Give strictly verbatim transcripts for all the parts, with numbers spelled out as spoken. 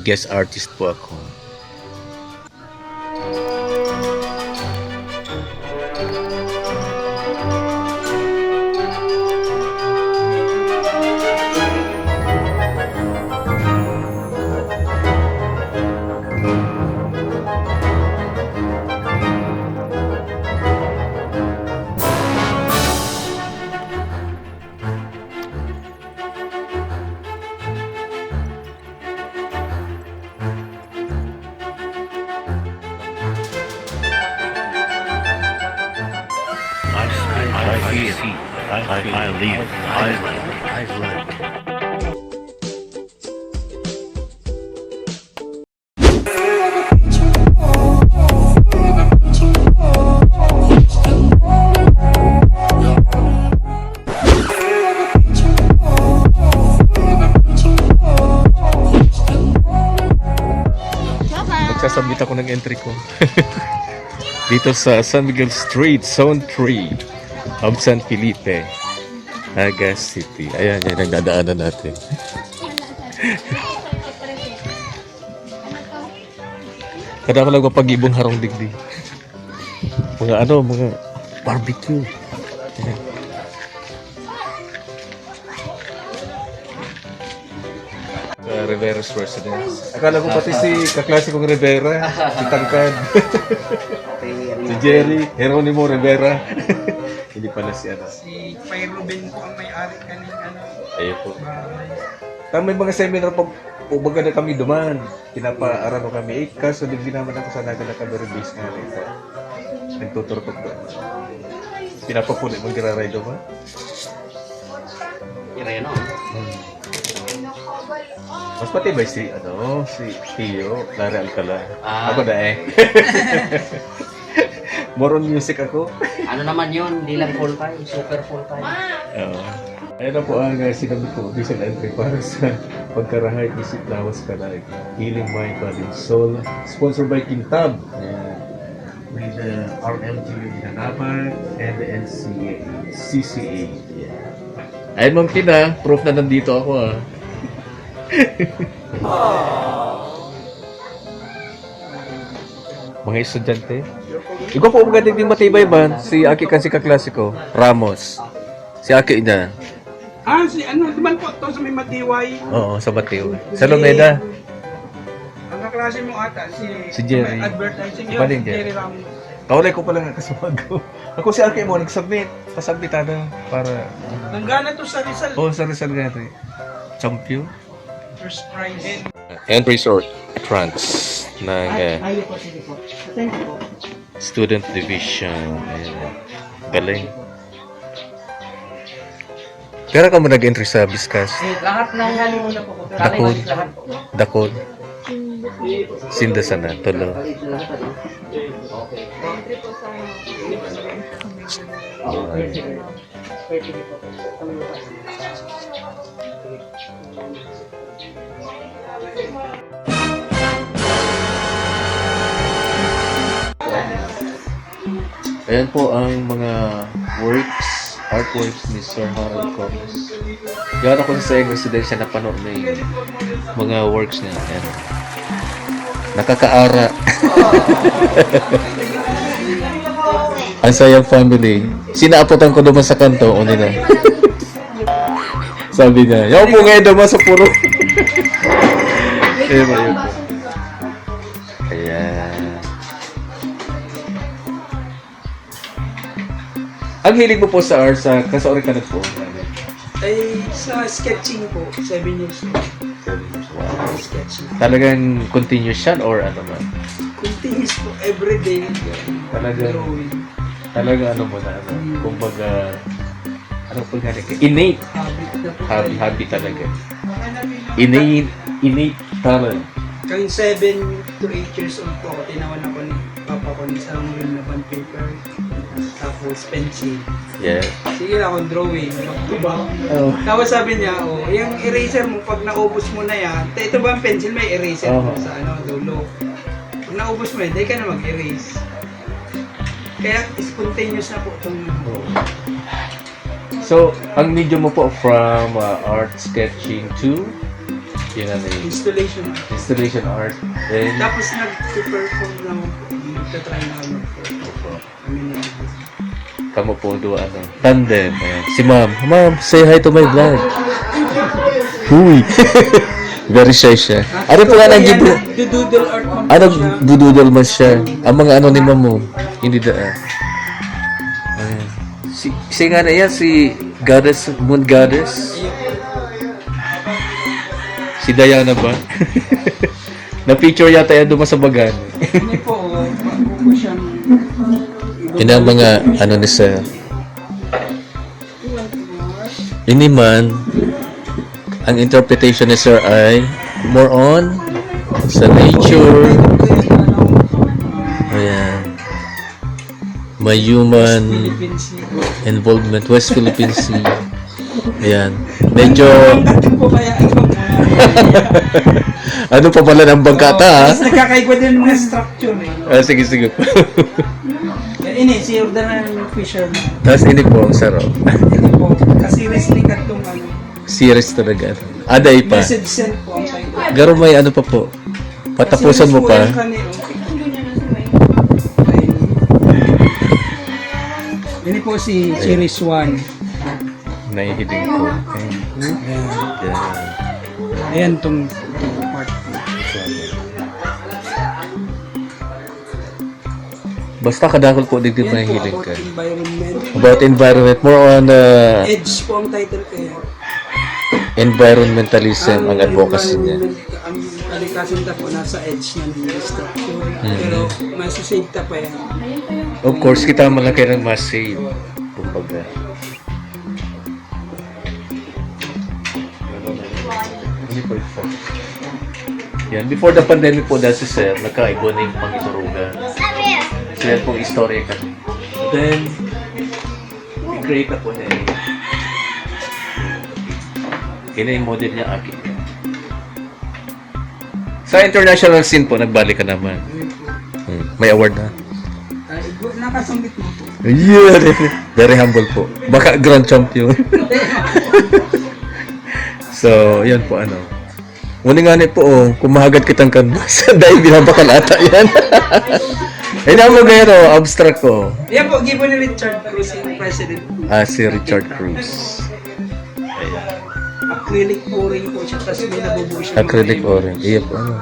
Guest artist po ako. I, I, I feel, I, I live, I live, I live. Magsasabit ako ng entry ko. Dito sa San Miguel Street, Zone three of San Felipe, Naga City. Ayan, yan ang dadaanan natin. Kada ako lang mapag-ibong harong digdi. Mga ano, mga barbecue. Ayan. Sa Rivera's Residence. Akala ko pati si kaklase kong Rivera, si Tangkad. Si Jerry, Jeronimo Rivera. Hindi pala si ano. Si Pay Ruben po ang may-ari kaning ano, Ayun po. Bahay. Tama, may mga seminar pa, ubaga na kami duman. Pinapaarano kami. Eh, kaso di naman ako sa Naga na kami release nga rin. Nagtuturtok ba? Pinapapuli, magra-ride ba? Ireno. Hmm. Mas matibay si, ano, si Tio, Larry Alcala. Ah. Ako na eh. More on music ako. Ano naman yun? Hindi lang full time, super full time. Oo. Ayan na po ang, uh, sinabit ko, official entry para sa Pagkarahay, Isip, Lawas, Kalaig. Healing Mind, Body, and Soul. Sponsored by Quintab. Ayan. With uh, R L G U in Anapan and the N C A, C C A. Yeah. Ayun, Ma'am Tina, proof na nandito ako, ah. Mga estudyante. Ikaw po, maganda din matibay ba? Si Aki kan si kaklase ko, Ramos. Si Aki niya. Ah, si ano, di man po to sa may Matiway? Oo, sa Matiway. Sa Lumeda. Ang kaklase mo ata, si Si Jerry. May advertising Si yun, Paling si Jerry. Jerry Ramos. Kaulay ko pala nga kasama ko. Ako si Aki mo, nag-submit. Pasubmit ano, para Nanggana to sa Rizal. Oo, sa Rizal nga ito eh. Champion. First prize. And resort entrance ng, eh, Ay, po, sige po. Thank you po. Student Division. Ayan. Galing. Pero ka mo nag-entry sa Biskas? Eh, lahat ng Dakod. Lahat po. Dakod. Sinda sana, tulo. Lahat, ano? Okay. Entry po sa Okay. Ayan po ang mga works, artworks ni Sir Harold Gomez. Yan ako sa sayang residensya na pano na yung mga works niya. Ayan. Nakakaara. Ang sayang family. Sinaapotan ko naman sa kanto, o nila. Sabi niya, "Yaw po ngayon naman sa puro." Ayun, ayun po. Ayan. Ang hilig mo po sa arts, sa kasauri ka nagpo? Ay, sa sketching po, seven years po. Wow. Sketching. Talagang continuous yan or ano ba? Continuous po, everyday. Talagang, Drawing. Talagang ano mo na, ano, Hmm. kumbaga, ano po nga, innate. Habit na po Hobby, tayo. Hobby talaga. Innate, innate talent. Kang seven to eight years old po ako, tinawan ako ni papa ko ng isang roll na bond paper, tapos pencil. Yeah. Sige lang akong drawing, back to back. Oh. Tapos sabi niya, "Oh, yung eraser mo, pag naubos mo na yan, te, ito ba ang pencil? May eraser Oo. mo sa ano, dulo. Pag naubos mo yan, di ka na mag-erase." Kaya spontaneous na po itong Oo. So, ang medium mo po from, uh, art sketching to Yung ano yung Installation. Installation art. And Tapos nag-perform ng nagtatry na mag-perform. Opo. Kami na. Kamo po duwa, ano, tandem. Ayan. Si ma'am. Ma'am, say hi to my vlog. Huy! Very shy siya. Ano po nga nang gibu... Doodle art man Ano, siya. Doodle man siya. Ang mga ano ni ma'am mo. Hindi daan. Ayan. Si, si nga na yan, si Goddess, Moon Goddess. Si Diana ba? Na-feature yata yan duman sa Bagan. Hindi po, oh, bago po siyang... Yun ang mga ano ni Sir. Ini man, ang interpretation ni Sir ay more on sa nature. Ayan. May human Philippine Sea. Involvement, West Philippine Sea. Ayan. Medyo, Ang po kaya ito? Ano pa pala ng bangka ta, ha? Mas nagkakaigwa din ang mga structure eh. Ah, sige, sige po. Ini, si Jordan ang fisherman. Tapos ini po ang sarap. Ito po, kasi wrestling at itong ano. Serious talaga. Aday pa. Message sent po ang kayo. Garo may ano pa po. Patapusan mo pa. Ini po si Series one. Naihiling ko. Ayan. Yan. Ayan itong part. Basta kadakol po digdi Yan po mahihiling about ka. Environment. About environment, more on uh, EDGE po ang title kaya. Environmentalism ang advocacy niya. Environment, ang kalikasan ta po nasa EDGE ng infrastructure. Mm. Pero masasave ta pa yan. Of course, kita man lang kayo ng mas save. Kumbaga. Hindi po ito. Yan, before the pandemic po dahil si Sir, nagkaigwa na yung pangiturugan. So yan pong istorya ka. Then, i-create na po niya yun. Yun na yung model niya, akin. Sa international scene po, nagbalik ka naman. Hmm. May award na. Ay, nakasungit mo po. Yeah. Very humble po. Baka grand champion. So, yan po ano. Uni nga ni po, oh, kung mahagad kitang canvas, dahil binabakal ata yan. Ay, na mo gaya, no? Abstract ko. Yan po, gibo ni Richard Cruz, yung president. Ah, si Richard Cruz. Ayan. Acrylic pouring po siya, tapos may nabubuo siya. Acrylic pouring. Iya po, ano.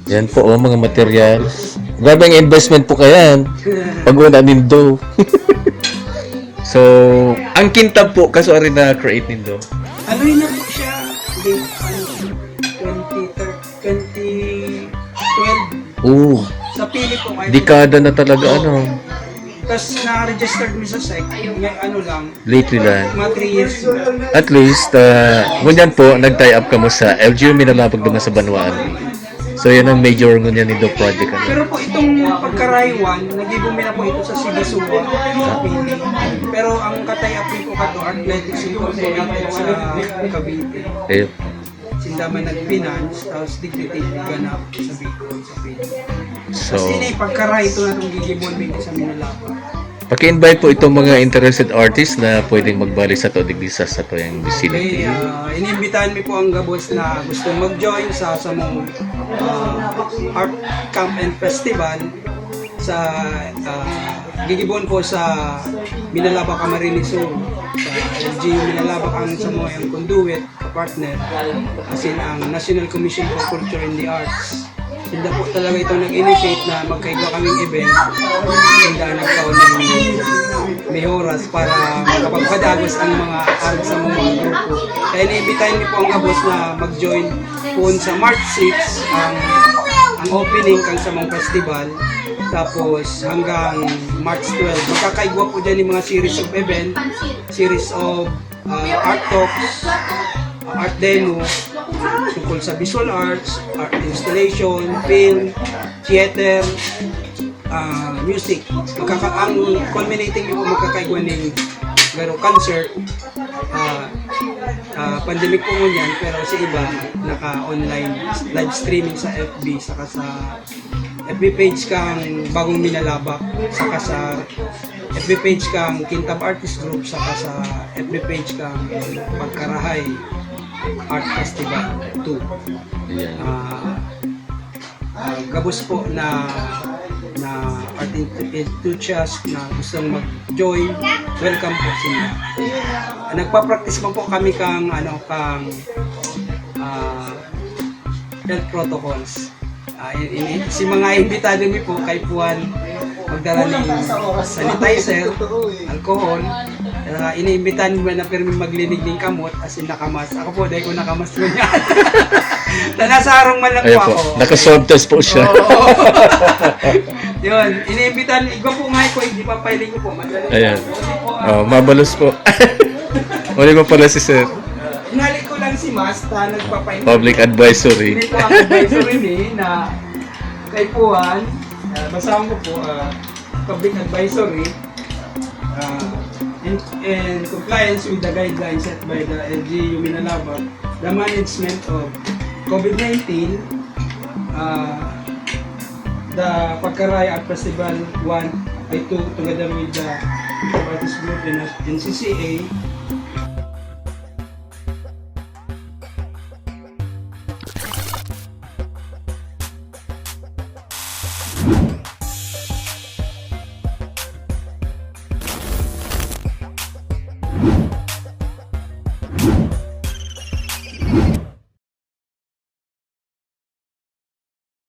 Yan po, oh, mga materials. Grabe ang investment po kayan. Pag una nindo. So, ang kintab po, kaso ari na create nindo. Ano yun na po siya? Late, ano, twenty thirteen, twenty twelve. Oo. Sa Pili po kayo. Dekada na talaga, ano. Tapos na-registered mi sa SEC, may ano lang, Lately lang. mga three years na. At least, uh, ngunyan po, nag-tie up kamo sa L G U Minalabac naman sa Banwaan. So, yun ang major ngunyan nindo project. Ano? Pero po itong pagkaraywan, nag-ibumi na po ito sa Sigisua, sa Pili. Pero ang katay-up po kato, Athletics Incorporated sa Cavite. Eh, Sinda man nag-finance, tapos dignity ganap sa Bicol, sa Pili. so, Kasi ini, pagkaray ito na itong gigibon mi sa Minalabac. Paki-invite po itong mga interested artists na pwedeng magbalik sa to digdi sa satuyang Okay, vicinity. Ah, iniimbitahan mi po ang gabos na gustong mag-join sa samong ah, Art Camp and Festival sa ah, gigibon po sa Minalabac, Camarines Sur. Sa L G U Minalabac ang samong conduit, partner, as in ang National Commission for Culture and the Arts. Sinda po talaga itong nag-initiate na magkaigwa kaming event. Sinda ang nagkaon ng may oras para makapagpadagos ang mga arts sa mga grupo. Kaya iniimbitahan niyo po ang gabos na mag-join po sa March six ang ang opening kang samong festival. Tapos hanggang March twelve, makakaigwa po dyan yung mga series of event, series of ah, art talks, ah, art demo, tungkol sa visual arts, art installation, film, theater, ah, music. Magkaka ang culminating yung magkakaigwa ning garo concert. Ah, ah, pandemic po ngunyan, pero sa iba, naka-online live streaming sa F B saka sa F B page kang Bagong Minalabac, saka sa F B page kang Kintab Artist Group, saka sa F B page kang Pagkarahay. Art Festival two. Ayan. Ah, ah, gabos po na na art enthusiast na gustong mag-join, welcome po sila. Nagpa-practice man po kami kang ano kang ah, health protocols. Ah, in, in, si mga imbitado mi po kay Puan magdala ng sanitizer, alcohol. Uh, iniimbitahan mo na pirmi maglinig ng kamot as in nakamas. Ako po, dahil ko nakamas mo niya. Na nasa harong man lang Ayan po po. ako. Naka-swab test po siya. Oo. Yun, iniimbitahan, igwa po nga ko, hindi pa pailing ko po. Madali Ayan. lang po. Hindi po, ah, Oh, mabalos po. Wala mo pala si sir. Inali ko lang si Mas, ta nagpapain. Public advisory. Hindi po ang advisory ni na kay Puan, ah, basahan ko po, ah, public advisory, ah, in, in compliance with the guidelines set by the L G U Minalabac, the management of COVID nineteen, ah, the Pagkaray Art Festival one ay two together with the artist group and N C C A.